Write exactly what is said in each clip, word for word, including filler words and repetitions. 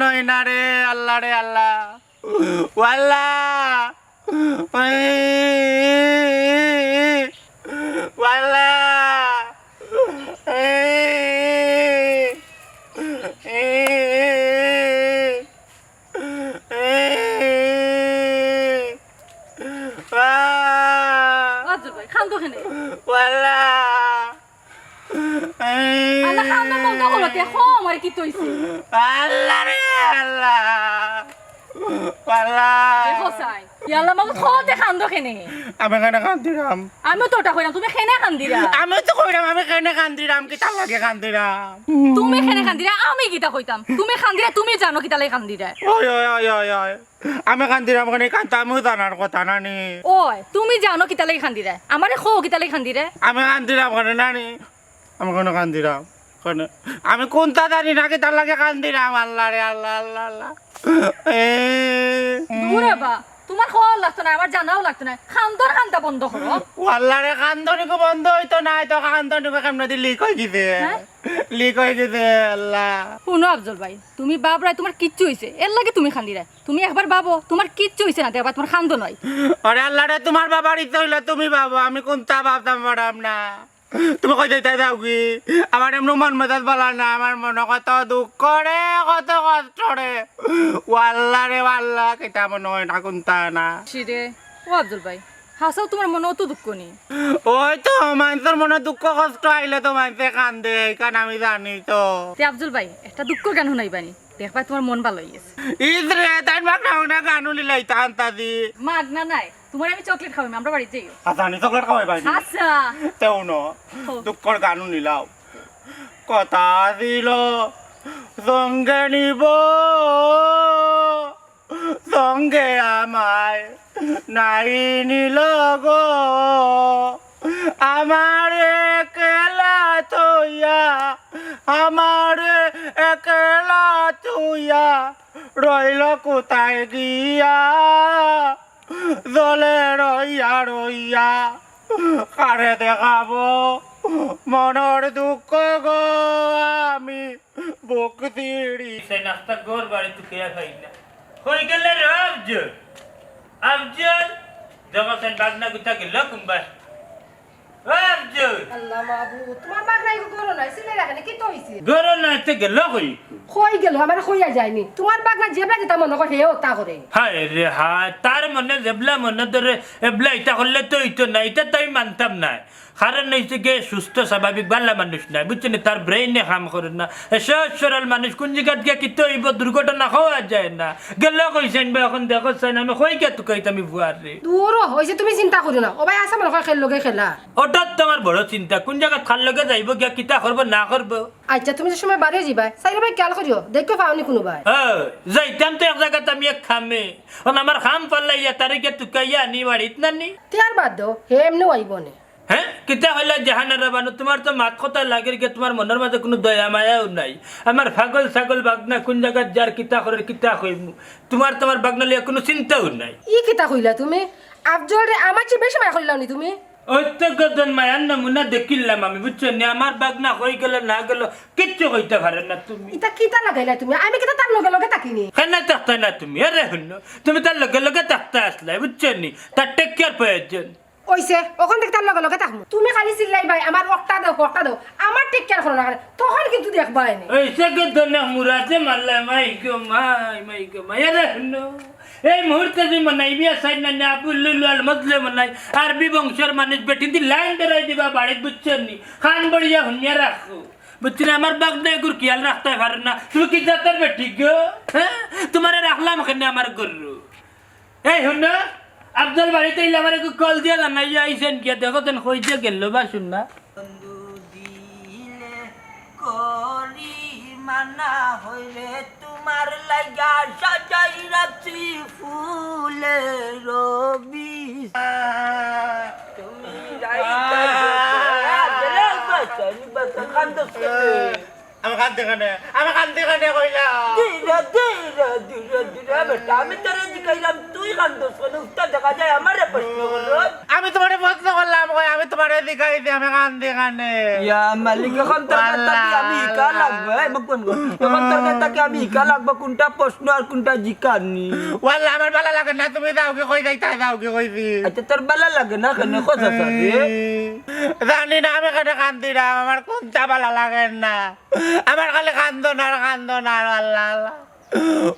নয় না রে, আল্লাহ রে আল্লাহ। ও আল্লাহ। ও আল্লাহ। আহ! আব্দুল ভাই, কান্দো কেনে? ও আল্লাহ! আল্লাহ, কান্দা বন্ধ করো, দেখো আমার কিতা অইছে। আল্লাহ রে আল্লাহ! আল্লাহ! দেখো চাই। ইয়া আল্লাহ, মাবুদ, কও তে কান্দো কেনে? আমি কেনে কান্দিরাম? আমিও তো ওটা কইরাম, তুমি কেনে কান্দিরায়? আমি তো কইরাম, আমি কেনে কান্দিরাম, কিতার লাগি কান্দিরাম? তুমি কেনে কান্দিরায়? আমি কিতা কইতাম? তুমি কান্দিরায়, তুমি জানো কিতার লাগি কান্দিরায়। ওই, ওই, ওই, ওই, ওই। আমি কান্দিরাম কেনে, কান্দা আমিও জানার কথা না নি? ওই, তুমি জানো কিতার লাগি কান্দিরায়? আমারে কও কিতার লাগি কান্দিরায়? আমি কান্দিরাম কেনে না নি? আমি কেনে কান্দিরাম? কেনে? আমি কুন্তা জানি না কিতার লাগি কান্দিরাম, আল্লাহ রে আল্লাহ, আল্লাহ, আল্লাহ। এ। দূর বা, তুমার কওয়াও লাগতো নায়, আমার জানাও লাগতো নায়। কান্দর কান্দা বন্ধ করো। ও আল্লাহ রে, কান্দনিগু বন্ধ অইতো নায় তো কান্দনিগু কেমনে দি লিক অই গেছে? হ্যাঁ? লিক অই গেছে, আল্লাহ। হুনো আফজল ভাই, তুমি ভাবরায় তুমার কিচ্ছু অইছে, এরলাগি তুমি কান্দিরায়। তুমি একবার ভাবো, তুমার কিচ্ছু অইছে না, দেখবায় তুমার কান্দন অয়। আরে আল্লাহ রে, তুমার ভাবার ইচ্ছা অইলে তুমি ভাবো, আমি কুন্তা ভাবতাম পাররাম না। তুমি কই যাইতায় যাওগি? আমার এমনে মন মেজাজ ভালা না, আমার মনো কত দুঃখ রে, কত কষ্ট রে। ও আল্লাহ রে, ও আল্লাহ, কিতা মনো অয় না, কুন্তা না। ছি রে, ও আফজল ভাই, হাছাউ তুমার মনো অত দুঃখ নি? ওই তো, মানষর মনো দুঃখ কষ্ট আইলে তো মানষে কান্দে, ইখান আমি জানি তো। তে আফজল ভাই, একটা দুঃখর গান হুনাইবানি, দেখবায় তুমার মন ভালা অই গেছে। ইস রে, তাইন মাগনা মাগনা গান হুনাইলাইতা আন্তাজি। মাগনা নায়, তুমারে আমি চকলেট খাওয়াইমু, আমরার বাড়িত যাইও। আচ্ছা, নি চকলেট খাওয়াইবায় নি? আচ্ছা। তে হুনো, হো। দুঃখর গান হুনিলাও। কথা দিল সঙ্গে নিব, সঙ্গে আমায় নাই নিল গো। আমারে একলা থইয়া, আমারে একলা থইয়া রইল কোথায় গিয়া? জলে রইয়া রইয়া কারে দেখাবো মনর দুঃখ গো আমি বুক চিরি। সে নাস্তা ঘর বাড়ি তুকিয়া খাই না। কই গেলে রে আফজল? আফজল, দেখো সে বাগনা গুতা গেল কুম্বায়। ও আফজল। আল্লাহ মাবুদ, তুমার বাগনা ইগু ঘরো নাই, চিল্লাইরা কেনে, কিতা অইছে? ঘরো নাই তে গেল কই? কই গেল? আমারে কইয়া যায়নি। তুমার বাগনা যেবলা যেতা মনো করে, হে ওতা করে। হায় রে হায়, তার মনে যেবলা মনে ধরে, এবলা ইতা করলে তো অইতো না, ইতা তো আমি মানতাম নায়। কারণ অইছে গি সুস্থ স্বাভাবিক ভালা মানুষ নায়, বুঝছো নি? তার brain-এ কাম করে না। এ সহজ সরল মানুষ কুন জাগাত গিয়া কিতা অইবো, দুর্ঘটনা কওয়া যায় না। গেল কই চাইন বা, অখন দেখো চাইন, আমি কই গিয়া তুকাইতাম ই ফুয়ারে। দূর অ, অইছে তুমি চিন্তা করিও না। ও ভাই, আছে মনো কয় খেল লগে খেলা। ওটার তো আমার বড় চিন্তা, কুন জাগাত কার লগে যাইবো গিয়া, কিতা করবো না করবো। আচ্ছা, তুমি যে সময় বাড়ি যাইবায়, চাইরোবায় খেয়াল করিও, দেখিও পাওনি কুনুবায়। ও, যাইতাম তো এক জাগাত আমি এক কামে। অখন আমার কাম ফালাইয়া তারে গিয়া তুকাইয়া আনি বাড়িত না নি। তে আর বাদ দেও, হে এমনেউ আইবো নে। হে? কিতা কইলা জাহানারা বানু, তুমার তো মাত কথা লাগের গিয়া তুমার মনর মাঝে কুনু দয়া মায়াও নাই। আমার পাগল ছাগল বাগনা কুন জাগাত যার, কিতা করের, কিতা কইমু। তুমার তো আমার বাগনা লইয়া কুনু চিন্তাও নাই। ই কিতা কইলা তুমি? আফজলরে আমার চেয়ে বেশি মায়া করিলাও নি তুমি? অইতো গদন মায়ার নমুনা দেখিলাম আমি, বুঝছো নি? আমার বাগনা কই গেল না গেল কিচ্ছু কইতায় পারো না তুমি। ইতা কিতা লাগাইলা তুমি? আমি কিতা তার লগে লগে থাকিনি? কেনে থাকতায় না তুমি? আরে হুনো, তুমি তার লগে লগে থাকতায় আছলায়, বুঝছো নি? তার take care প্রয়োজন। অইছে, অখন থাকি তার লগে লগে থাকমু। তুমি খালি চিল্লাইবায়, আমার অকটা দেও, অকটা দেও। আমার take care করো না কেনে? তখন কিন্তু দেখবায় নে। অইছে গো, দনে মুরাদে মারলায়, মাই গো মাই, মাই গো মাই। আরে হুনো, এই মুহূর্তে যদি মনাই বিয়া সাইড না নে, আবু লুলু আল মজলে মনাই, আরবি বংশর মানুষ বেটিন্দি লাইন ধরাই দিবা বাড়িত, বুঝছো নি? কান বড়িয়া হুনিয়া রাখো। বুঝছো নি? আমার বাগনা এগুর খিয়াল রাখতায় পারো না। তুমি কি জাতর বেটি গো? হে? তুমারে রাখলাম কেনে আমার ঘরো? এই হুনো, আফজল বাড়িত আইলে আমারে একটু call দিয়া জানাইয়া আইছইন গিয়া, দেখো তেন কই যে গেল বা হুনো। বন্ধু দিলে করি মানা হইলে তুমার লাগা সাজাই রাখছি ফুলের বিছানা। তুমি যাইতায় গো, আরে বাচ্চা, বাচ্চা কান্দছ কেনে? আমি কান্দি কেনে? আমি কান্দি কেনে কইলাম? ধীরে, ধীরে, ধীরে, ধীরে, বেটা, আমি তোরে কইলাম, তুই কান্দস কেনে? উল্টা দেখা যায় আমারে প্রশ্ন করস। আমি তুমারে প্রশ্ন করলাম কই, আমি তুমারে জিকাইছি আমি কান্দি কেনে। ইয়া মালিক, অখন তোর কাছ থাকি আমি হিকা লাগবো, এই বকুন গো। অখন তোর কাছ থাকি আমি হিকা লাগবো কুনটা প্রশ্ন আর কুনটা জিকানি। ওয়াল্লা, আমার ভালা লাগে না, তুমি যাওগি কই যাইতায়, যাওগি কইছি। আচ্ছা, তোর ভালা লাগে না কেনে কথা রে? জানি না আমি কেনে কান্দিরাম, আমার কুনটা ভালা লাগে না। আমার খালি কান্দন আর কান্দন আর, আল্লাহ, আল্লাহ।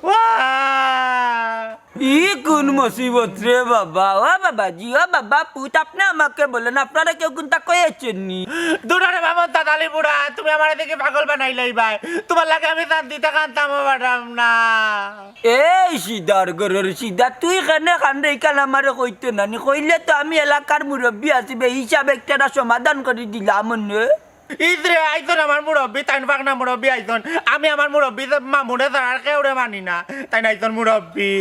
ওয়া! ই কুন মুসিবত রে বাবা? ও বাবাজি, ও বাবা, পুত, আপনে আমাকে বলেন, আপনারে কেউ কুনটা কইছে নি? দুরো রে বাবা, তাতালি বুড়া, তুমি আমারে দেখি পাগল বানাইলাইবায়। তুমার লাগি আমি শান্তিতে কানতামও পাররাম না। এই সিদার ঘরর সিদা, তুই কেনে কান্দরে ইখান আমারে কইতে না নি? কইলে তো আমি এলাকার মুরব্বি আছি, বে হিসাবে একটা সমাধান করি দিলাম অনে। ইস রে, আইছন আমার মুরব্বি, তাইন পাকনা মুরব্বি আইছন। আমি আমার মুরব্বি মামুরে ছাড়া আর কেউরে মানি না। তাইন আইছন মুরব্বি।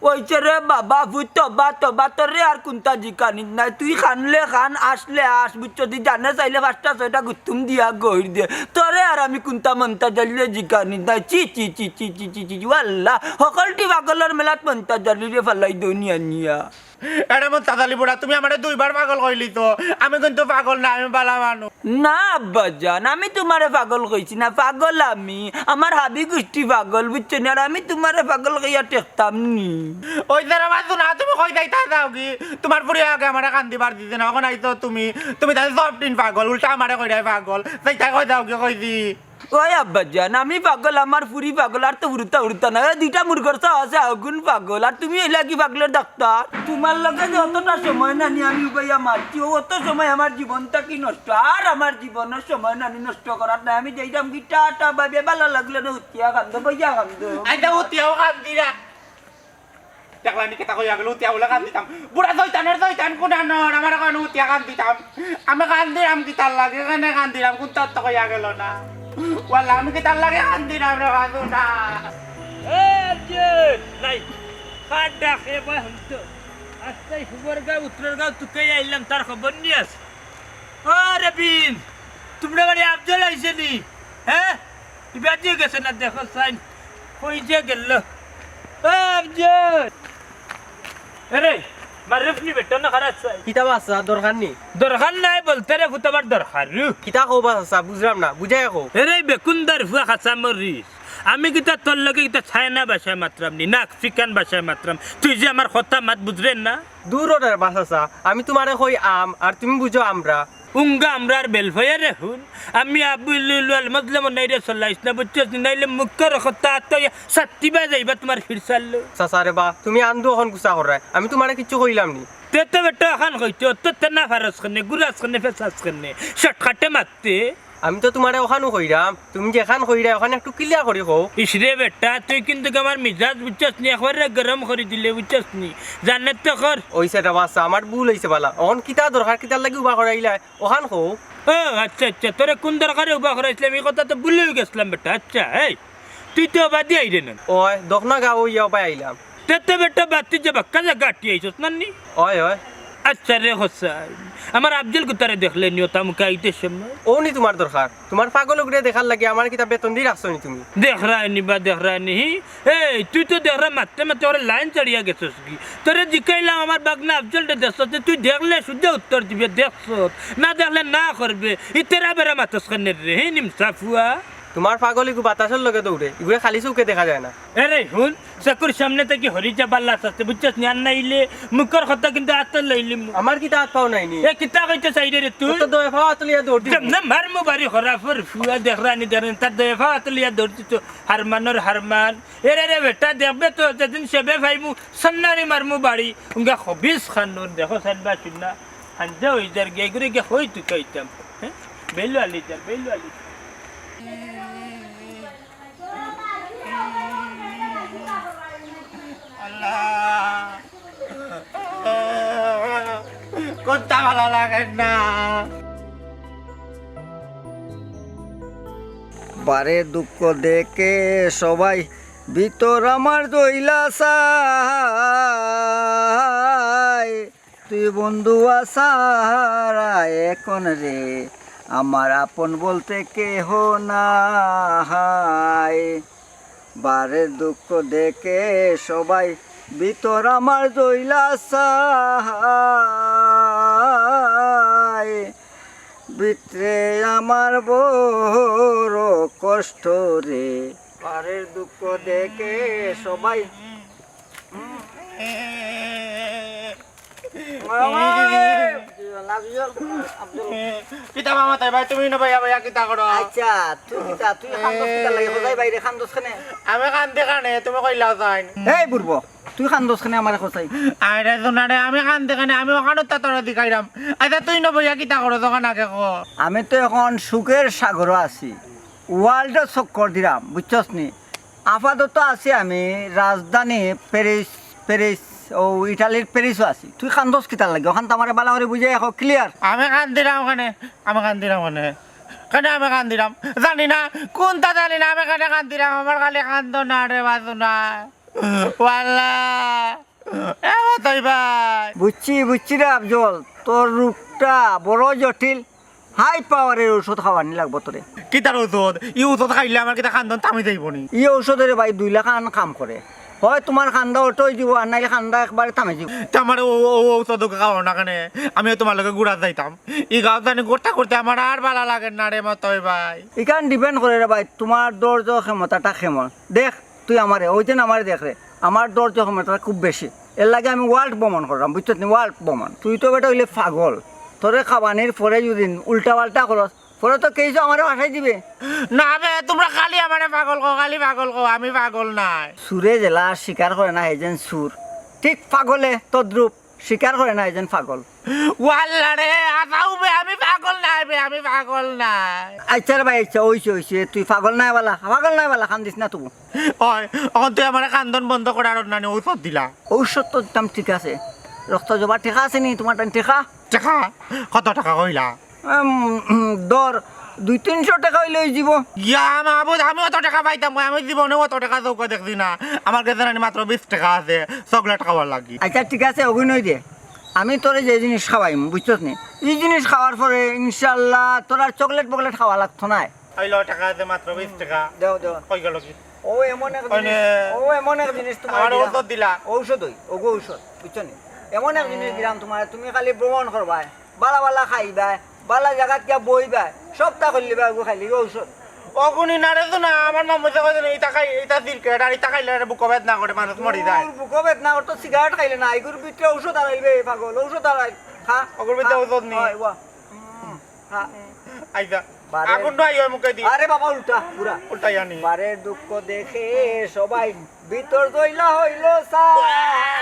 অইছে রে বাবা, ভূত তবা তবা, তোরে আর কুনতা জিকানিত নাই। তুই কানলে কান, আসলে আস, বুঝছস? তুই জানে চাইলে পাঁচটা ছয়টা গুত্তুম দিয়া গইর দে। তোরে আর আমি কুনতা মন্তা জালিলে জিকানিত নাই। ছি, ছি, ছি, ও আল্লাহ, হকলটি পাগলর মেলাত মন্তা জালিরে ফালাই দনিয়া নিয়া। এরে মন্তা জালি বুড়া, তুমি আমারে দুইবার পাগল কইলিছো, আমি কিন্তু পাগল না, আমি ভালা মানুষ। না আব্বাজান, আমি তুমারে পাগল কইছি না, পাগল আমি, আমার হাবি গুষ্টি পাগল, বুঝছো নি? আর আমি তুমারে পাগল কইয়া ঠেকতাম নি। ওই যে রে বাসু না, তুমি কই যাইতায় যাওগি? তুমার ফুড়ি আগে আমারে কান্দিবার দিছে না, অখন আইছো তুমি, তুমি তাইলে সব দিন পাগল, উল্টা আমারে কইরায় পাগল, যাইতায় কই যাওগি কইছি। ওই আব্বাজান, আমি পাগল, আমার ফুড়ি পাগল, আর তো হুরুতা হুরুতা না, ওই দুইটা মুরগর চাও আছে আগুন পাগল, আর তুমি অইলাগি পাগলর ডাক্তার। তুমার লগে যে অতটা সময় না নি আমি উবাইয়া মারছি, ও অত সময় আমার জীবন থাকি নষ্ট, আর আমার জীবনর সময় না নি নষ্ট করার নাই। আমি যাইরাম গি, টাটা, bye bye, ভালা লাগলো না, উঠিয়া কান্দো, বইয়া কান্দো। আইতা উঠিয়াও কান্দিরা। দেখলানি কিতা কইয়া গেল, উঠিয়া বলে কান্দিতাম। বুড়া শয়তানের শয়তান কোনানর, আমার অখন উঠিয়া কান্দিতাম। আমি কান্দিরাম কিতার লাগি, কেনে কান্দিরাম, কুনতা তো কইয়া গেল না। ওয়াল্লা, আমি কিতার লাগি কান্দিরাম রে বাসু না। এ, যে, নাই। কার ডাকে বা হুনতো। আস্তাই ফুবর গাঁও, উত্তর গাঁও, তুকাই আইলাম, তার খবর নি আছে। ও রবিন, তুমরা বাড়ি আফজল আইছে নি? হ্যাঁ? ইবাদি গেছে না, দেখো চাইন। কই যে গেল? ও আফজল। এরে, মারুফ নি বেটা না খারাপ চাই। কিতা বা চাচা, দরকার নি? দরকার নাই বলতে রে, ফুতাবার দরকার। কিতা কও বা চাচা, বুঝলাম না, বুঝাইয়া কও। এরে, বেকুন্দার ফুয়া কাঁচা মরিচ। আমি কিতা তোর লগে কিতা চায়না ভাষায় মাতরাম নি, না আফ্রিকান ভাষায় মাতরাম? তুই যে আমার কথা মাত বুঝরে না? দূর ও রে বা চাচা, আমি তুমারে কই আম, আর তুমি বুঝো আমরা। উঙ্গা আমরার বেলফয়ারে হুন, আমি আবুল লুলুয়াল মজলুম নাইরে চলাইস না, বুঝছস নি? নাইলে মুখর কথা তো ইয়া সাত্তি বাজাইবা তুমার ফিরসাল্লো। চাচা রে বা, তুমি আন্দু অখন গুসা কররায়, আমি তুমারে কিচ্ছু কইলাম নি। তে তো বেটা অখান কইতে, অত তে না ফারস কেনে, গুরাস কেনে, ফেসাস কেনে, শর্টকাটে মাততে। আমি তো তুমারে অখানউ কইরাম, তুমি যেখান কইরায় অখান একটু clear করি কও। ইসরে বেটা, তুই কিন্তু আমার মিজাজ বুঝছস নি, একবারে গরম করি দিলে বুঝছস নি, জানে তো কর। অইছে রে বা চাচা, আমার ভুল অইছে বালা। অখন কিতা দরকার, কিতার লাগি উবা করাইলায়? অখান কও। ও, আচ্ছা, আচ্ছা, তোরে কুন দরকারে উবা করাইছলাম, ই কথা তো ভুলিউ গেছলাম বেটা। আচ্ছা, এই, তুই তো অবাদি আইরে না। ওই, দখনা গাঁও অইয়া অবায় আইলাম। তে তো বেটা বাতি যে বাক্কা জাগা আটি আইছস না নি? ওই, ওই। আচ্ছা রে হোসাইন, আমার আফজল কুতারে দেখলে নি অতা মুখে আইতে সময়? অউ নি তুমার দরকার? তুমার পাগল অগুরে দেখার লাগি আমারে কিতা বেতন দি রাখছো নি তুমি? দেখরায় নি বা, দেখরায় নি, হি? এই, তুই তো দেখরা মাততে মাততে ওরে লাইন ছাড়িয়া গেছস গি। তোরে জিকাইলাম আমার বাগনা আফজলরে দেখছস নি? তুই দেখলে সুজা উত্তর দিবে, দেখছস। না দেখলে না করবে। ই তেরা বেরা মাতস কেনে রে, হি নিমসা ফুয়া? তুমার পাগল ইগু বাতাসর লগে দৌড়ে, ইগুরে খালি চউখে দেখা যায় না। এরে হুন, চকুর সামনে থাকি হরি যাবার লাশ আছে, বুঝছস নি? আর নাইলে মুখর কথা কিন্তু আত লইলিমু। আমার কিতা আত পাও নাই নি? এ কিতা কইতে চাইরে রে তুই? ও তো দয়া পাও আত লইয়া দৌড় দিমু। না মারমু বাড়ি খরাফর ফুয়া দেখরায় নি দেখরায় নি, তার দয়া পাও আত লইয়া দৌড় দিত। হারমানর হারমান। এরে রে বেটা দেখবে তো যেদিন সেবে পাইমু, সন্নারি মারমু বাড়ি। উঙ্গা খবিস খানুর, দেখো সাইন বা শুন না। হাঞ্জা অই যার গিয়া, এগুরে গিয়া কই তুকাইতাম। হ্যাঁ? বেলু আলি যার, বেলু আলি। আল্লাহ। কুনতা ভালা লাগে না। বারে দুঃখ দেখে সবাই, ভিতর আমার জ্বইলা ছাই। তুই বন্ধু আছাড়া এখন রে, আমার আপন বলতে কেহ নাই। বারে দুঃখ দেখে সবাই, ভিতর আমার জ্বইলা ছাই, ভিতরে আমার বড় কষ্ট রে। পারের দুঃখ দেখে সবাই। কিতা মামা তাই ভাই, তুমি না ভাইয়া ভাইয়া কিতা করো? আচ্ছা, তুই কিতা, তুই কান্দস কিতা লাগে? খোদাই বাইরে কান্দস কেনে? আমি কান্দি কানে, তুমি কইলাও যাইন। এই বুড়বো, তুই কান্দস কেনে আমারে খোঁচাই? আরে সোনা রে, আমি কান্দি কানে, আমি ওখানে তো তোরা দিখাইলাম। আচ্ছা, তুই না ভাইয়া কিতা করো, তখন আগে কো। আমি তো এখন সুখের সাগরও আছি, ওয়ার্ল্ডও চক্কর দিলাম, বুঝছস নি? আপাতত আছি আমি রাজধানী প্যারিস, প্যারিস, ও ইটালির প্যারিসও আছি। তুই কান্দস কিতার লাগে? ওখান তো আমারে বালা করে বুঝে এখন ক্লিয়ার। আমি কান্দিলাম ওখানে, আমি কান্দিলাম ওখানে। কেন আমি কান্দিলাম? জানি না, কোনটা জানি না, আমি কেন কান্দিলাম? আমার খালি কান্দো না রে বাজু না। ওয়াল্লা, এ তাই ভাই। বুঝছি, বুঝছি রে আফজল, তোর রোগটা বড় জটিল। হাই পাওয়ারের ঔষধ খাওয়ানি লাগবো তোরে। কিতার ঔষধ? ই ঔষধ খাইলে আমার কিতা কান্দন থামি যাইবো নি? ই ঔষধে রে ভাই দুই লাখ আন কাম করে। হয় তোমার কান্দা অটো অই দিব, আর নাইলে কান্দা একবারে থামি দিব। তে আমার ও, ও, ও ঔষধ ওকে খাওয়াও না কেনে? আমিও তোমার লগে ঘুরা যাইতাম। ই গাঁও জানি ঘুরতে ঘুরতে আমার আর বালা লাগে না রে মতই ভাই। ইখান ডিপেন্ড করে রে ভাই, তোমার ধৈর্য ক্ষমতাটা কেমন। দেখ, তুই আমারে, ওই যে আমারে দেখ রে, আমার ধৈর্য ক্ষমতাটা খুব বেশি। এর লাগে আমি ওয়ার্ল্ড ভ্রমণ করলাম, বুঝছত নি? ওয়ার্ল্ড ভ্রমণ। তুই তো বেটা অইলে পাগল। তোরে খাবানির পরে যদি উল্টা পাল্টা করস, পরে তো কেইসো আমারে ভাসাই দিবে। না বে, তোমরা খালি আমারে পাগল কও, খালি পাগল কও, আমি পাগল নায়। চুরে যেলা শিকার করে না, হেইজেন চুর। ঠিক পাগলে তদ্রূপ শিকার করে না, হেইজেন পাগল। ওয়াল্লা রে, আতাও বে, আমি পাগল নায় বে, আমি পাগল নায়। আচ্ছা রে ভাই, আচ্ছা, অইছে, অইছে, তুই পাগল নায় বালা, পাগল নায় বালা, কান্দিস না তবু। ওই, অখন তুই আমারে কান্দন বন্ধ করার নানি ঔষধ দিলা। ঔষধ তো দিতাম, ঠিক আছে। রক্ত জবা টেকা আছে নি তোমার টান টেকা? টেকা? কত টেকা কইলা? উম, উম, ধর, দুই তিনশো টেকা অইলে অই যিবো। ইয়া মাবুদ, আমি অত টেকা পাইতাম কই? আমি জীবনে অত টেকা চউখে দেখছি না। আমার গেছে নানি মাত্র বিশ টেকা আছে, চকলেট খাওয়ার লাগি। আচ্ছা, ঠিক আছে, অগুইন অই দে। আমি তোরে যে জিনিস খাওয়াইমু, বুঝছস নি? ই জিনিস খাওয়ার পরে ইনশাআল্লাহ তোর আর চকলেট বকলেট খাওয়া লাগতো নায়। অইলো, টেকা আছে মাত্র বিশ টেকা। দেও, দেও। কই গেল কি? ও এমন এক ওই জিনিস, নে। ও এমন এক জিনিস তোমার আমার দিলাম। ঔষধ দিলা। ঔষধ অই, ওগো ঔষধ, বুঝছো নি? এমন এক জিনিস দিলাম তোমার, তুমি খালি ভ্রমণ করবায়, বালা বালা খাইবায়, বালা জাগাত গিয়া বইবায়, সবটা করলিবায়, ওগো খাইলে গো ঔষধ। অগুনি নারে তো না, আমার মামু যে কইছে, "ইতা খাই, ইতা সিগারেট, আর ইতা খাইলে বুকো বেদনা করে, মানুষ মরি যায়।" ওর বুকো বেদনা করতো, সিগারেট খাইলে না, এগুর ভিতরে ঔষধ হারাইবে, পাগল, ঔষধ হারাই, খা, অগুর ভিতরে খা। ঔষধ নেই। হয়, ওয়া। হুম, খা। আইজা। বারে আগুন নয়, ওই মুখে দি। আরে বাবা, উল্টা, পুরা। উল্টা জানি। বারে দুঃখ দেখে সবাই ভিতর দইলা হইল সা।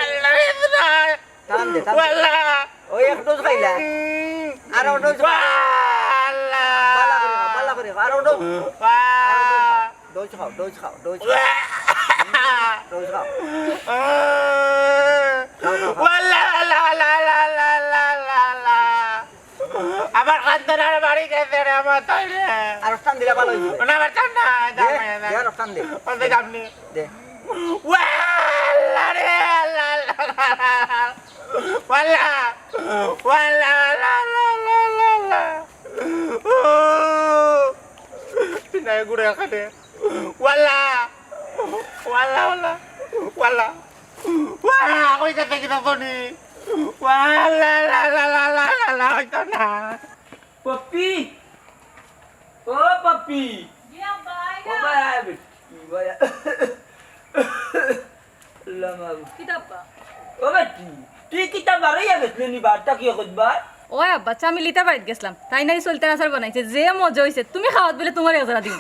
আল্লাহ, ইসরায়। টান দে, টান দে। ওয়াল্লা। ওই এক ডোজ খাইলা। হুম। আরো ডোজ খাও। ওয়াল্লা। বালা করে খাও, বালা করে খাও। আরো ডোজ। ওয়া। ডোজ খাও, ডোজ খাও, ডোজ খাও। ওয়া। ডোজ খাও। আহ। খাও, খাও, খাও। ওয়াল্লা, আল্লাহ, আল্লাহ, আল্লাহ। আমার কান্দন আর বাড়ি গেছে রে, আমার তাই রে। আর টান দিলে ভালো হইবে। না, আমার টান না, দে, টান না, দে, আর টান দে। ওই যে আপনি। দে। ওয়াল্লা রে, আল্লাহ, আল্লাহ, আল্লাহ, আল্লাহ। ওয়াল্লা, ওয়াল্লা, আল্লাহ, আল্লাহ, আল্লাহ, আল্লাহ। ও, পিনায় ঘুরে এখানে। ওয়াল্লা, ওয়াল্লা, ওয়াল্লা, ওয়াল্লা। ওয়া, কই গেছে কিতা জানি? ওয়া, লা, লা, লা, হইতো না। পপি, ও পপি। জি আব্বা, আইলাম। ও ভাই, আয় বেটি, ভাই। আল্লাহ মাবুদ। কিতা আব্বা? ও বেটি, তুই কিতা বারইয়া গেছলি নি বারটা কি খুঁজবার? ওই আব্বা, চামিলিতা বাড়িত গেছলাম। তাই নাই সলতান আচার বানাইছে, যে মজা হইছে। তুমি খাওয়াত বলে তোমার এক জোড়া দিমু।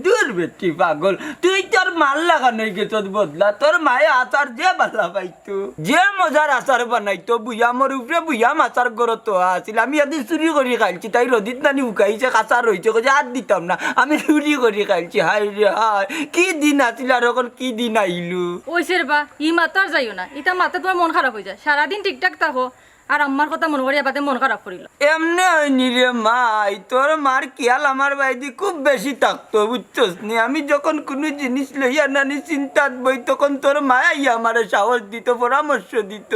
দূর বেটি পাগল, তুই তোর মার লাখান অই গেছস বদলা। তোর মায়ে আচার যে বালা পাইতো, যে মজার আচার বানাইতো, বুয়ামর উপরে বুয়াম আচার গরত আছিল। আমি একদিন চুরি করি খাইলছি, তাই রদিত নানি উকাইছে, কাঁচা রইছে, কইছে আর দিতাম না। আমি চুরি করি খাইলছি, হায় রে হায়, কি দিন আছিল আর অখন কি দিন আইলো। ওইছে রে বা, ই মাতো আর যাইও না, ইতা মাতলে তোমার মন খারাপ হই যায়। সারাদিন ঠিকঠাক থাকো, আর আম্মার কথা মনো করিয়া বাদে মন খারাপ করিল। এমনে হয়নি রে মাই, তোর মার খিয়াল আমার বায়দি খুব বেশি থাকতো, বুঝছস নি? আমি যখন কুনু জিনিস লইয়া নানি চিন্তাত বই, তখন তোর মায় আইয়া আমারে সাহস দিত, পরামর্শ দিত।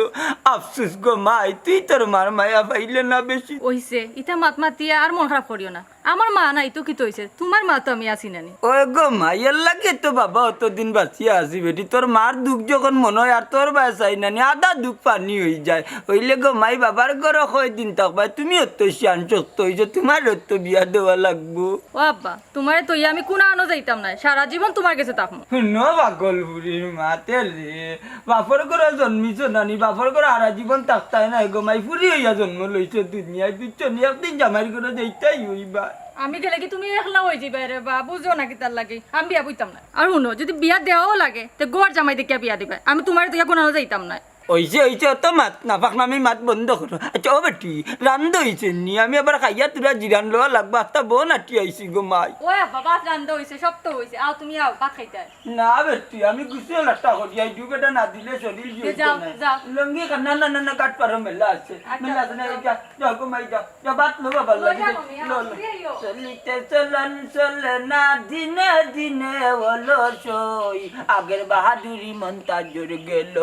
আফসুস গো মাই, তুই তোর মার মায়া পাইলে না বেশি। ওইছে, ইতা মাত মাতিয়া আর মন খারাপ করিও না। আমার মা নাই তো কিতা অইছে, তুমার মা তো আমি আছি নানি। ওই গো মাই, এর লাগি তো বাবা অতদিন বাঁচিয়া আছি বেটি। তোর মার দুখ যখন মনো অয় আর তোর বায় চাই নানি, আধা দুখ পানি অইযায়। অইলে গো মাই, বাবার ঘরো কয়দিন থাকবায়? তুমি অত শিয়ান শক্ত অইছো, তুমার অত বিয়া দেওয়া লাগবো। ও আব্বা, তুমারে থইয়া আমি কুনানো যাইতাম নায়, সারা জীবন তুমার গেছে থাকমু। হুনো পাগল বুড়ির মাতে রে, বাপর ঘরো জন্মিছো নানি, বাপর ঘরো হারা জীবন থাকতায় নায় গো মাই, ফুরি অইয়া জন্ম লইছো দুনিয়াত, বুঝছো নি? একদিন জামাইর ঘরো যাইতায় অইবা। আমি গেলে কি তুমি একলা অইযিবায় রে বা, বুঝো না কিতার লাগি? আমি বিয়া বইতাম নায়। আর হুনো, যুদি বিয়া দেওয়াও লাগে, তে ঘর জামাই দেখিয়া বিয়া দিবায়, আমি তুমারে থইয়া কুনানো যাইতাম নায়। অইছে, অইছে, অত মাত, নাপাক নামি মাত বন্ধ করো। আচ্ছা, ও বেটি, রান্দা অইছে নি? আমি আবার খাইয়া তুরা জিরান লওয়া লাগবো, আস্তা বন আটি আইছি গো মাই। ও আব্বা, ভাত রান্দা অইছে, সব তো অইছে, আও তুমি আও, ভাত খাইতায়। না বেটি, আমি গোসল একটা করি, এই ডুবেটা না দিলে শরীর তে যাও, যাও। লুঙ্গি কা-, না, না, না, না, কাট পারো, মেলা আছে। আচ্ছা, মেলা আছে না, যাও। এই যা, যাও গো মাই, যাও। যা, ভাত লো বাবার লাগি, যা। লো, লো। চলিতে চলন চলে না, দিনে দিনে অলস অই। আগের বাহাদুরি মন্তাজর গেল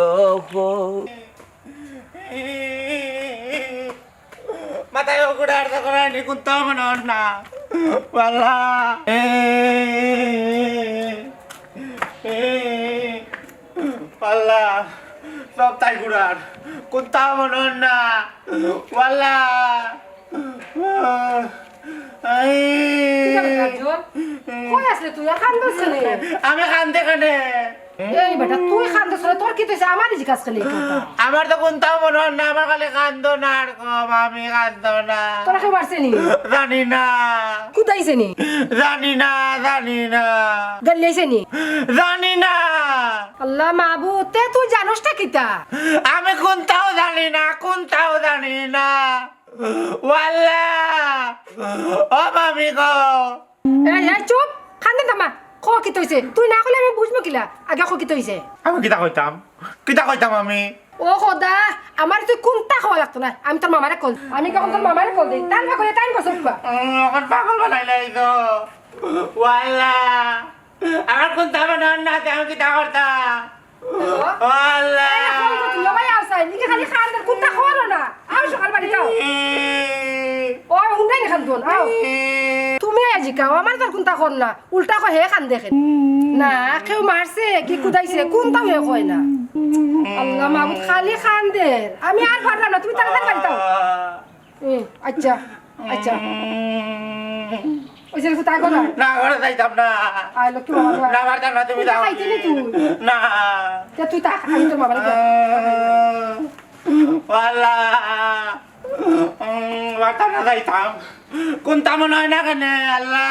কই। মাথায় ওগুড়া আর তখন আনি কুন্তাও মনো অর না। ওয়াল্লা। ওয়াল্লা। সব তাই গুড়ার। কুন্তাও মনো অর না। ওয়াল্লা। এই। কিতা বেটা, জোর? কই আছলে তুই? আর কান্দস কেনে? আমি কান্দে কেনে? এই বেটা, তুই কান্দস কেনে? তোর কিতা অইছে? আমারে জিকাস কেনে ই কথা? আমার তো কুন্তাও মনো অর না, আমার খালি কান্দন আর কম, আমি কান্দন না। তোরে কেউ মারছে নি? জানি না। কুদাইছে নি? জানি না, জানি না। গাইল্লাইছে নি? জানি না। আল্লা মাবুদ, তে তুই জানোস না কিতা? আমি কুন্তাও জানি না, কুন্তাও জানি না। ওয়াল্লা! ও মামি গো! এই, এই, চুপ! কান্দা থামা! ক কিতা অইছে? তুই না কইলে আমি বুঝমু কিলা? আগে ক কিতা অইছে? আমি কিতা কইতাম? কিতা কইতাম আমি? ও খোদা, আমারে তুই কুন্তা কওয়া লাগতো না। আমি তোর মামারে কল, আমি কখন তোর মামারে কল দেই? তান পাগলে তাইন বসে উঠবা। উম, অখন পাগল বানাইলাই তো। ওয়াল্লা! আমার কুন্তা মনো অর না, তে আমি কিতা করতাম? হ্যালো? ও আল্লা! এই, ফোন করতে লবাই আও চাই, নিকে খালি কান্দে, কুন্তা করো না। আও সকাল বাড়ি যাও। ওই, হুন্ডাই নি কান্দন, আও। তুমি আইয়া জিকাও, আমার তো আর কুন্তা কর না। উল্টা কয় হে কান্দে কেনে। না, কেউ মারছে, কি কুদাইছে, কুন্তাও হে কয় না। আল্লা মাবুদ, খালি কান্দে। আমি আর পারলাম না, তুমি তাড়াতাড়ি বাড়ি যাও। এ, আচ্ছা, আচ্ছা। ওই যে কোথায় গো না? না, ঘরে যাইতাম না। আয় লক্ষ্মী বাবা, ঘরে। না, পারতাম না, তুমি যাও। খাইতে নি তুই? না। তে তুই থাক, আমি তোর বাবার ঘরে। আল্লা। উম, পারতাম না যাইতাম। কুন্তা মনো অর না কেনে, আল্লা।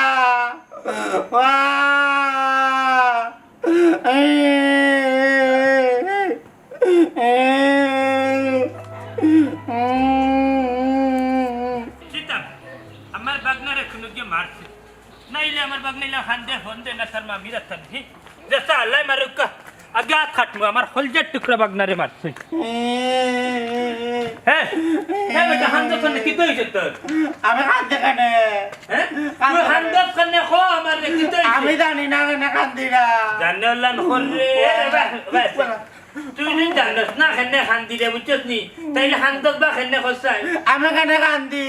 ওয়া। চিতাম, আমার বাগনারে কুনু গিয়া মারছে। নাইলে আমার বাগনা ইলা কান্দে ফোন দে না, তার মামির আত্মা নেই। যে আল্লায় মারুক্কা, আগে আত কাটমু, আমার কলজার টুকরা বাগনারে মারছে। হে, হে বেটা, কান্দছ কেনে, কিতা অইছে তোর? আমি কান্দি কেনে? হে? তুই কান্দছ কেনে, ক আমারে, কিতা অইছে? আমি জানি না কেনে কান্দি না। জানে আল্লাহ নকর রে। তুই যদি জানস না কেনে কান্দি রে, বুঝছস নি? তাইলে কান্দছ বা কেনে কছাই? আমি কেনে কান্দি?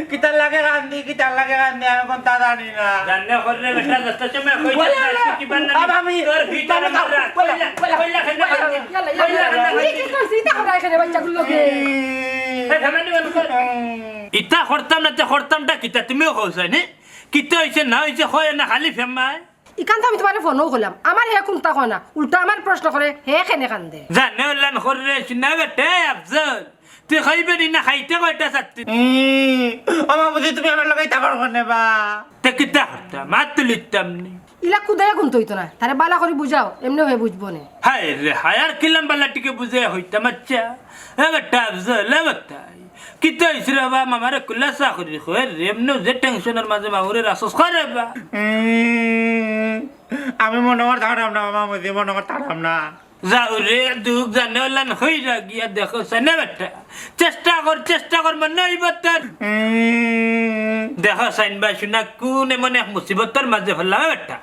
কিতার লাগি কান্দি, কিতার লাগি কান্দি, আমি কুন্তা জানি না। জানে করলে বেটা, যত সময় কইতে বলে না, না, তুই কিবার না, বাবা, আমি তোর ভিতরে বাবা, মারা, বলে, কইলা, বলে, কইলা কেনে বলে, কান্দি? ইয়াল্লা, ইয়াল্লা, কইলা কেনে ইয়াল্লা। কান্দি? এই কি করছিস? ইতা করাই কেনে বাচ্চাগুলোকে? এই ফ্যামিলি মানুষ। ইতা করতাম না, তে করতামটা কিতা? তুমিও কও চাই নি? কিতা অইছে না অইছে কয় না, খালি ফেমায়। ইখান তো আমি তুমারে ফোনও করলাম, আমার হে কুন্তা কয় না, উল্টা আমার প্রশ্ন করে, হে কেনে কান্দে? জানে উল্লান করে রে, শুনা বেটে আফজল, তুই খাইবে নি না খাইতে কয়টা চারটি? ই, ও মা বুঝি তুমি আমার লগে ইতা করো কেনে বা? তে কিতা করতাম, মাত তুলিতাম নি। ইলা কুদাইয়া কুন্তা অইতো না, তারে বালা করি বুঝাও, এমনেও হে বুঝবো নে। হায় রে হায়, আর কিলাম বালা টিকে বুঝে হইতাম, আচ্ছা। এ বেটা আফজল, এ বেটা। কিতা অইছে রে বা, মামারে খুলাসা করি কই রে, এমনেও যে টেনশনর মাঝে মামুরে রাসস করে বা। উম, আমি মনো কর থাকরাম না, মামুজি, মনো কর থাকরাম না। যাও রে, দুখ জানে ওলান হইরা গিয়া দেখো সাইন বেটা। চেষ্টা কর, চেষ্টা কর, মনে অইব তোর। উম। দেখো সাইন বা শুনা, কোন এমন এক মুসিবতর মাঝে ফেললাম বেটা।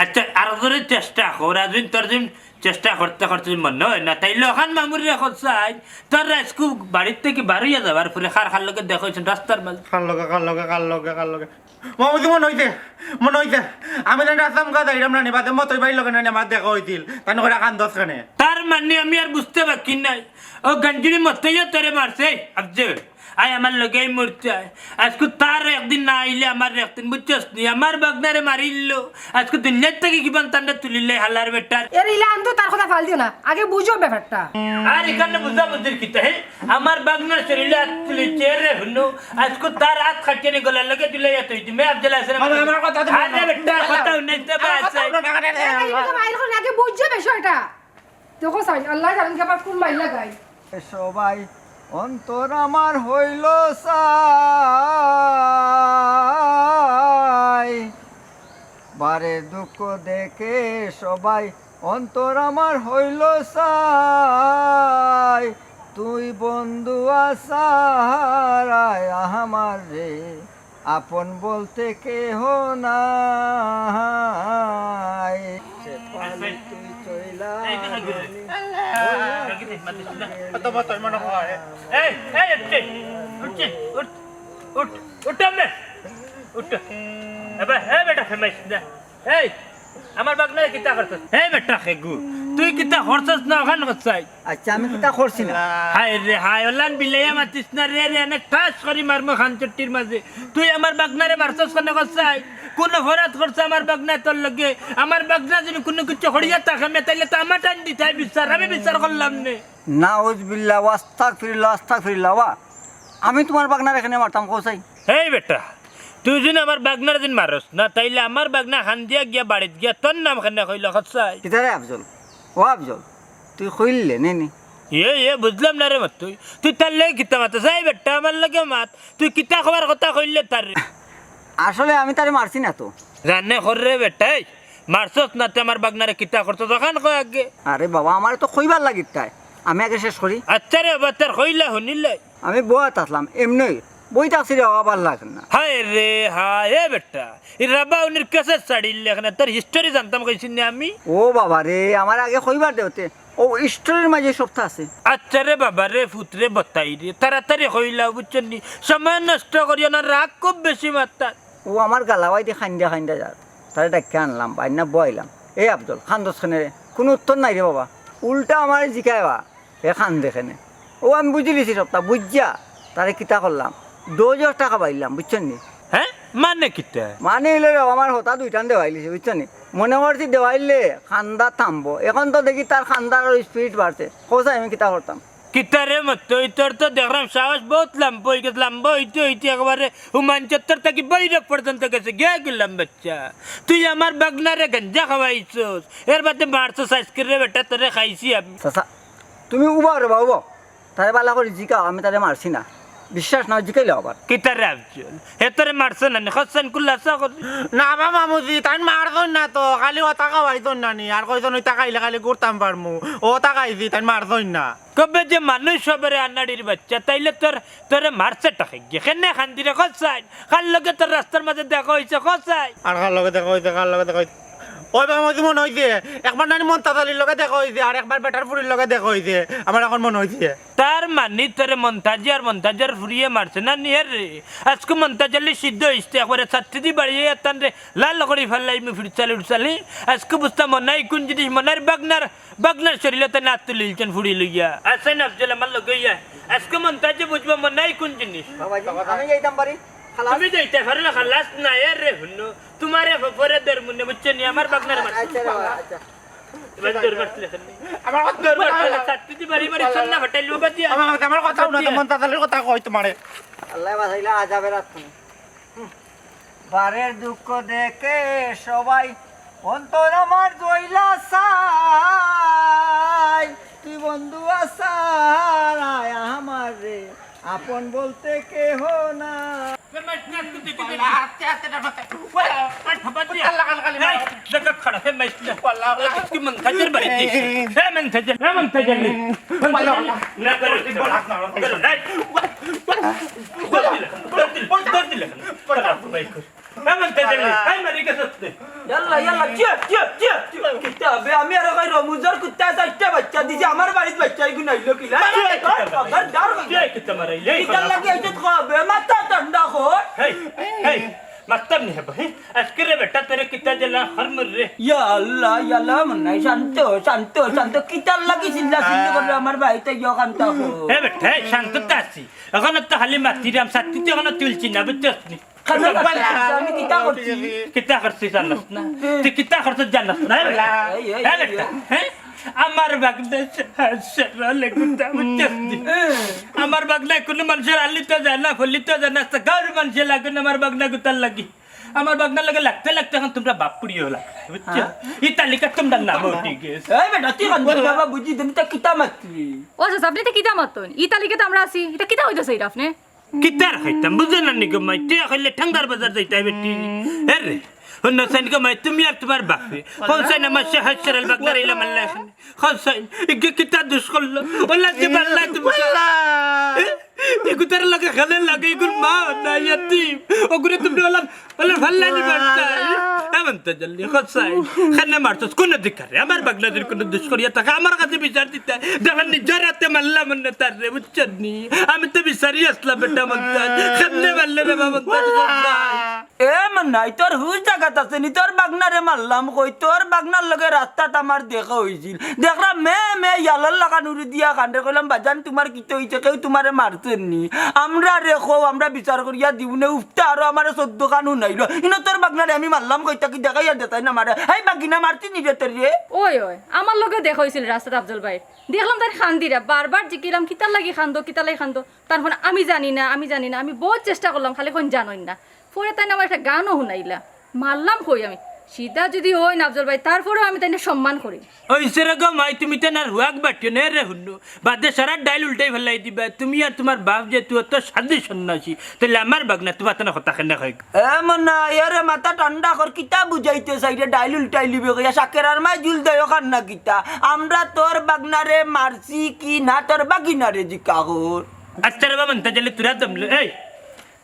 আচ্ছা, আর ধরে চেষ্টা কর, আজ দিন তোর দিন চেষ্টা করতে করতে যদি মনে হয় না, তাইলে ওখান মামুর রে খোঁজ চাই, তোর রাইজকু বাড়ির থেকে বারইয়া যাবার পরে কার কার লগে দেখা হয়েছে রাস্তার মাঝে? কার লগে, কার লগে, কার লগে, কার লগে? মামুজি, মনো অইছে, মনো অইছে। আমি যেন রাস্তা মুখা যাইরাম না নি, বাদে মতই ভাইর লগে না নি আমার দেখা অইছিল। তাইন কইরা কান্দস কেনে? তার মানে আমি আর বুঝতে বাকি নাই। ও গঞ্জুরি মতইও তোরে মারছে, আফজল। আয় আমার লগে এই মুহূর্তে আয়। আজকে তার একদিন না আইলে আমার একদিন, বুঝছস নি? আমার বাগনারে মারিল। আজকে দুনিয়ার থাকি কিবান তান্ডা তুলিলে হালার বেটার। এর ইলা আনতো তার কথা ফাল দিও না, আগে বুঝো ব্যাপারটা। আর এখানে বুঝাবুঝির কিতা, হে? আমার বাগনার শরীরে আত তুলিছে রে হুনো, আজকে তার আত খাটিয়ে গলার লগে তুলে এত হইতে মে আফজল হাসান। আরে, আমার কথা তো আরে বেটা, কথা হুনাইতে বা আমার কথা আছে। হুনো না, না, না, না, এই না। তো বাইর করে আগে বুঝো বিষয়টা। দেখো সাই, আল্লাহ জানেন কি আবার কোন মাইলা গায়। সবাই অন্তর আমার হইল ছাই, বারে দুঃখ দেখে সবাই অন্তর আমার হইল ছাই, তুই বন্ধু আসারায় আমার রে, আপন বলতে কেহ নাই। সে পানি তুই চইলা এই, এই, এই, গেলি। এই, এই, এই, মাতিস না। অত বতর মনে হয়। এই, এই, উঠছে, উঠছে, উঠ, উঠ, উঠ, আম্মে। উঠ। এবার, এই বেটা, ফেমাইস না। এই, আমার বাগনারে কিতা করছস? এই বেটা খেগু, তুই কিতা করছস না অখান করছস? আচ্ছা, আমি কিতা করছি না? হায় রে হায়, অলান বিলাইয়া মাতিস না রে, রে, এনে ঠাস করি মারমু খানচট্টির মাঝে। তুই আমার বাগনারে মারছস কেনে করছস? কোন অপরাধ করছে আমার বাগনায় তোর লগে? আমার বাগনা যদি কোনো কিছু হরিয়া থাকে মে, তাইলে তো আমার টান দিতে হয় বিচার, আমি বিচার করলাম নে। নাউজুবিল্লাহ, ওয়াস্তাগফিরুল্লাহ, আস্তাগফিরুল্লাহ। ওয়া, আমি তোমার বাগনারে কেনে মারতাম, কও চাই? এই বেটা, তুই যদি আমার বাগনারে যদি মারস না, তাইলে আমার বাগনা হান্দিয়া গিয়া বাড়িত গিয়া তোর নাম কেনে কইল, কচ্ছাই? কিতারে আফজল? ও আফজল, তুই কইলে নে নি? এ, এ, বুঝলাম না রে মা, তুই, তুই তার লগে কিতা মাতস? এই বেটা, আমার লগে মাত, তুই কিতা কওয়ার কথা কইলে তার রে? আসলে আমি তারে মারছি না তো। জানে কর রে বেটাই, মারছস না তে আমার বাগনারে কিতা করছস, অখান কয় আগে। আরে বাবা, আমারে তো কইবার লাগি তাই, আমি আগে শেষ করি। আচ্ছা রে বাবা, তার কইলা হুনিলাই। আমি বওয়াত আছলাম, এমনেই বই থাকছি রে বাবা, ভালা লাগে না। হায় রে হায়, এ বেটা, ই রাবা উনির কেসে ছাড়িল লেখনে, তোর history জানতাম কইছি না আমি। ও বাবা রে, আমার আগে কইবার দেওতে, ও historyর মাঝে সবতা আছে। আচ্ছা রে বাবা রে, ফুত রে, বতাই রে, তাড়াতাড়ি কইলাও, বুঝছস নি? সময় নষ্ট করিও না, রাগ খুব বেশি মাত্রা। ও আমার গালাওয়াই দি খাইন্দা খাইন্দা যার, তারে ডাকিয়া আনলাম, বাইন্না বওয়াইলাম। এ আফজল, কান্দস কেনে রে? কুনু উত্তর নাই রে বাবা, উল্টা আমারে জিকায় বা। হে কান্দে কেনে? ও আমি বুঝিলিছি সবতা, বুঝিয়া তারে কিতা করলাম, ডোজ একটা খাবাইলাম, বুঝছস নি? হে? মানে কিতা? মানে অইলো রে, আমার হতা দুইটান দেওয়াইলিছি, বুঝছস নি? মনে করছি দেওয়াইলে কান্দা থামবো, এখন তো দেখি তার কান্দার আরো speed বাড়ছে। কও চাই আমি কিতা করতাম? কিতা রে মতই, তোর তো দেখরাম সাহস বউত লাম্বা অইগেছে, লাম্বা অইতে অইতে একবারে হুমায়ুন চত্বর থাকি বৈরক পর্যন্ত গেছে, গিয়া গেলাম বাচ্চা। তুই আমার বাগনারে গাঞ্জা খাওয়াইছস, এর বাদে মারছস আইজকে রে বেটা, তোরে খাইছি আমি। চাচা, তুমি উবাও রে বা, উবাও। তারে ভালা করি জিকাও, আমি তারে মারছি না। বিশ্বাস না অয় জিকাইলাও আবার। কিতা রে আফজল? হে তোরে মারছে না নি? কচ্ছাইন খুলাসা কর। না বা মামুজি, তাইন মারছইন না তো, খালি হতা খাওয়াইছইন না নি, আর কইছইন অইতা খাইলে খালি ঘুরতাম পারমু। অতা খাইছি, তাইন মারছইন না। কবে যে মানুষ হবে রে আনাড়ির বাচ্চা, তাইলে তোর, তোরে মারছেটা কেগিয়ে? কেনে কান্দি রে কচ্ছাইন? কার লগে তোর রাস্তার মাঝে দেখা অইছে কচ্ছাইন? আর কার লগে দেখা অইছে, কার লগে দেখা অইছে? ওই বাবা, আমার মনে অইছে, একবার নানি মন্তাজ আলীর লগে দেখা অইছে, আর একবার বেটার ফুরির লগে দেখা অইছে, আমার এখন মনে অইছে। তার মানে তোরে মন্তাজি আর মন্তাজর ফুরিয়ে মারছে না নি রে? আইজকু মন্তাজ আলী সিদ্ধ অইছে, একবারে ছাত্রীদি বাড়িয়ে এতান রে, লাল করি ফালাইমু ফিরচালি উঠচালি। আইজকু বুঝতাম মনাই কুন জিনিস, মনাইর বাগনার, বাগনার শরীরো তাইন আত তুলিলছেন ফুরি লইয়া। আছেন আফজল আমার লগে ইয়া। আইজকু মন্তাজে বুঝবো মনাই কুন জিনিস। বাবাজি, আমি যাইতাম পারি? খালাস? তুমি যাইতে পারো না, খালাস না, এ রে হুনো। তোমারে ফ-, ফরে দর মুনে বুঝছো নি, আমার বাগনার মার। আচ্ছা রে বাবা, আচ্ছা। এবার দর মারছিলে কেনে? আমার কথা দর মারছিলে, ছাত্রীদি বাড়ি বাড়ি সন্না ফাটাইলো বাবা দিয়া। আমার, আমার কথা হুনো, বাদ দিয়া। মন্তাজ আলীর কথা কই তোমারে। আল্লাহ বাঁচাইলা, আজাবে রাত তুমি। বারের দুঃখ দেখে সবাই অন্তর আমার জ্বইলা ছাই। তুই বন্ধু আসারায় আমার রে, আপন বলতে কেহ না। আস্তে আস্তে ডাক মারতে। ওই, ওই, বাদ দিয়া। আল্লাহ কাল কালি এই, মার। দেখা খারাপ, হে মাইস না। আল্লাহ, আল্লাহ। তুই মন্তাজর বাড়ি দিস। হে মন্তাজর, হে মন্তাজর নে। আল্লাহ, আল্লাহ। না, করো, করো, করো, এই। দৌড় দিলে, দৌড় দিলে, দৌড় দিলে। এমন তেজে নেই, এই মারি গেছে আপনি। ইয়াল্লা, ইয়াল্লা, চিয়া, চিয়া, চিয়া, চিয়া। কিতা হবে? আমি আর কই রমুজার কুত্তা চাইরটা বাচ্চা দিছি, আমার বাড়িত বাচ্চা এগুন আইলো কিলা? চিয়া, কিতা মারাইলে? খবরদার কইবি। চিয়া, কিতা মারাইলে? কিতার লাগি আইছত কবে? মাথা ঠান্ডা কর। হেই, হেই, মাততাম নি হেবা, হে? আজকে রে বেটা, তোরে কিতা দিলা হরমুর রে। ইয়া আল্লাহ, ইয়া আল্লাহ, মনাই, শান্ত, শান্ত, শান্ত। কিতার লাগি চিল্লা চিল্লি করলে আমার ভাই তো ইয়া কান্তা হো। এ বেটা, এই শান্ত তো আছি। এখন তো খালি মাতিরাম, সাথী তো এখনো তুলছি না, বুঝছস নি? খালি মাতিরাম, আমি কিতা করছি? কিতা করছি জানস না? তুই কিতা করছিস জানস না? এ বেটা, এই, এই, এ এই, বেটা, এই। হ্যাঁ? আমার বাগনা সে-, সেরা লেগুতা, বুঝছস নি? আমার বাগনা কোনো মানুষের আলিত যায় না, ফলিত যায় না, তো গাঁর মানুষে লাগে না আমার বাগনা গুতার লাগি। আমার বাগনার লগে লাগতে লাগতে এখন তোমরা বাপ পুড়িয়ে হলা, বুঝছো? হ্যাঁ। এই তালিকা তোমরা নাম উঠে গেছে। এই বেটা, তুই বান্দর বাবা বুঝি, তুমি তো কিতা মাতলি? ও চাচা, আপনি তো কিতা মাতইন? এই তালিকা তো আমরা আছি, এটা কিতা হইতেছে এটা আপনি? কিতার খাইতাম, বুঝো না নি গো মাই? টিয়া খাইলে ঠান্ডার বাজার যাইতে হবে টি। এ রে, অন্য সাইন গো মাই, তুমি আর তোমার বাপে। কোন সাইন আমার সে হাসরাল বাগনার ইলা মারলা এখন? কোন সাইন? ইগে কিতা দুষ করলো? ওলা যে মারলা তুমি। এ? এগুতার লগে খেলে লাগে, এগুর মা না ইয়াতিম। ওগুরে তুমি ওলা, ওলা ভাল্লা নি মারতা। এমন তো জলদি কোন সাইন? কেনে মারছস? কোন অধিকারে? আমার বাগনাদের কোনো দুষ করিয়া থাকে? আমার কাছে বিচার দিতে। দেখেন নিজের হাতে মারলাম না তার রে, বুঝছস নি? আমি তো বিচারি আসলাম বেটা মন্তাজ। কেমনে মারলে রে বাবা মন্তাজ? এ মনাই, তোর হুশ জাগাত আছে নি? তোর বাগনারে মারলাম কই? তোর বাগনার লগে রাস্তাত আমার দেখা হইছিল। দেখলাম মে মে ইয়ালার লাখান উড়ি দিয়া কান্দে, কইলাম, "বাজান, তোমার কিতা হইছে? কেউ তোমারে মারছে নি? আমরা রে কও, আমরা বিচার করিয়া দিমু নে।" উফতা আরো আমারে চোদ্দ খান হুনাইলো। ইনো তোর বাগনারে আমি মারলাম কই? তা কি দেখাইয়া দেতাই না মারে? হাই বাগিনা, মারছি নি রে তোরে? ওই, ওই, আমার লগে দেখা হইছিল রাস্তাত আফজল ভাই। দেখলাম তার কান্দিরা, বারবার জিকিলাম, "কিতার লাগি কান্দো, কিতার লাগি কান্দো?" তার ফোন, "আমি জানি না, আমি জানি না, আমি বহুত চেষ্টা করলাম, খালি কোন জানইন না।" পরে তাই না আমার একটা গানও হুনাইলা, মারলাম কই আমি। সিধা যদি ওই না আফজল ভাই, তারপরেও আমি তাই না সম্মান করি। ওই সেরকম হয়, তুমি তো না রুয়াক বাটিও নে রে হুন্নু, বাদে সারা ডাইল উল্টাই ফেলাই দিবা। তুমি আর তোমার বাপ যে তুই অত সাধু সন্ন্যাসী, তাহলে আমার বাগনা তোমার তো না কথা কেন হয়? এ মনাই, এরে মাথা ঠান্ডা কর, কিতা বুঝাইতে চাই রে, ডাইল উল্টাই লিবে কইয়া, শাকেরার মায় জুল দেয় ওখান না কিতা? আমরা তোর বাগনারে মারছি কি না, তোর বাগিনারে জিকা কর। আচ্ছা রে বাবা, তা গেলে তোরা দমলে, এই,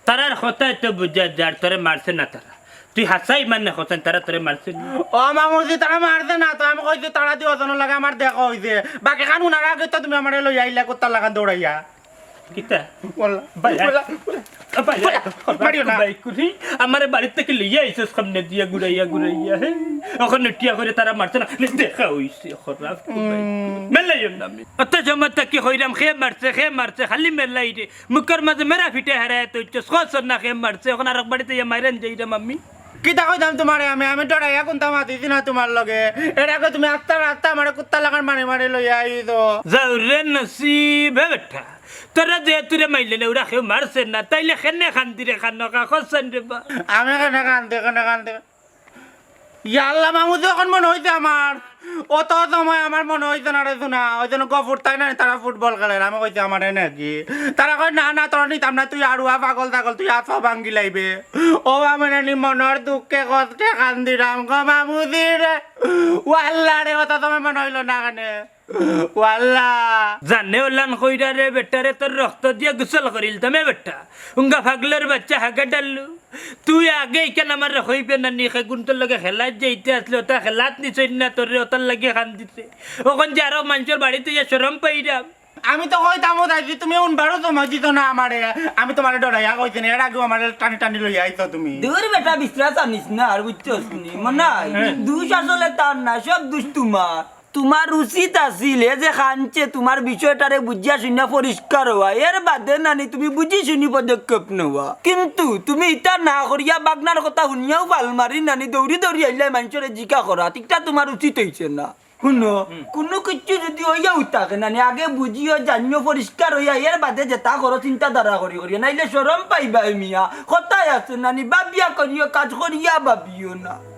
তারার কথায় তো বুঝা যার, তোরে মারছে না তারা। তুই হাসাই মানে কথা, তারা তোরে মারছে না। ও মামুজি, তারা মারছে না তো, আমি কইছি তারা দিয়ে ওজনের লাগে আমার দেখা হইছে। বাকি খান উনার আগে তো তুমি আমারে লই আইলা, কোথা লাগান দৌড়াইয়া। কিতা? বললা, ভাই, বললা, বললা। ভাই, ভাই, ভাই, ভাই, মারিও না। ভাই, কুড়ি, আমারে বাড়ি থেকে লইয়া আইছস সামনে দিয়া ঘুরাইয়া ঘুরাইয়া, হ্যাঁ? ওখানে টিয়া করে তারা মারছে না, লে দেখা হইছে, খরাপ, ভাই। মেলাইও না আমি। অত সময় তো কি কইরাম, খে মারছে, খে মারছে, খালি মেলাই রে। মুখর মাঝে মেরা ফিটে হারায় তো ইচ্ছে, খসর না খে মারছে, এখন আরক বাড়িতে ইয়া মাইরান যাইরাম আমি। কিতা কইতাম তোমারে আমি, আমি ডরাইয়া কোনটা মাতিছি না তোমার লগে। এর আগে তুমি আস্তা রাস্তা আমারে কুত্তা লাগার মারি মারি লইয়া আইছো। যাও রে নসিব, হে বেটা। তোরা যে তুরে মাইলে না, ওরা কেউ মারছে না, তাইলে কেনে কান্দি রে কান্নকা, খসন রে বা। আমি কেনে কান্দি, কেনে কান্দি? ইয়া আল্লাহ, মামুজি, এখন মনে হইছে আমার, অত সময় আমার মনে হইছে না রে সোনা, ওই জন্য গফুর তাই না, তারা ফুটবল খেলের, আমি কইছি আমারে নাকি, তারা কয়, "না, না, তোরা নিতাম না, তুই আড়ুয়া পাগল ছাগল, তুই আছো ভাঙ্গি লাইবে।" ও আমি নানি মনর দুঃখে কষ্টে কান্দিরাম গো মামুজি রে, ও আল্লাহ রে, অত সময় মনে হইল না কেনে। ওয়াল্লা। জানে ওলান কইরা রে বেটা রে, তোর রক্ত দিয়া গোসল করিলতাম এ বেটা। উঙ্গা পাগলর বাচ্চা হাগা ডাল্লু। তুই আগে ইখান আমারে কইবে না নি, হে গুনতর লগে খেলাত যাইতে আসলে, ওটা খেলাত নিছইন না তোরে, ওটার লাগি কান্দিছে। অখন যে আরো মানষর বাড়িত ইয়া শরম পাইরাম। আমি তো কইতাম ও দাদি, তুমি উনবারও সময় দিত না আমারে। আমি তোমারে ডরাইয়া কইছি না, এর আগেও আমারে টানি টানি লইয়া আইছো তুমি। দূর বেটা, বিশ্রাস আনিস না আর, বুঝছস নি? মনাই, দুষ আসলে তার না, সব দুষ তোমার। তোমার উচিত আছিল, এ যে কানছে, তোমার বিষয়টারে বুঝিয়া শুনিয়া পরিষ্কার হওয়া, এর বাদে নানি তুমি বুঝি শুনি পদক্ষেপ নেওয়া। কিন্তু তুমি ইটা না করিয়া বাগনার কথা শুনিয়াউ ফাল মারি নানি দৌড়ি দৌড়ি আইলায় মানষরে জিকা করা, ইটা তোমার উচিত হইছে না। হুনো, হুম। কুনু কিচ্ছু যদি হইয়াউ থাকে নানি, আগে বুঝিও, জানিও, পরিষ্কার হইয়া, এর বাদে যেটা করো চিন্তাধারা করি করিও, নাইলে শরম পাইবায় মিয়া। কথায় আছে নানি, ভাবিয়া করিও, কাজ করিয়া ভাবিও না।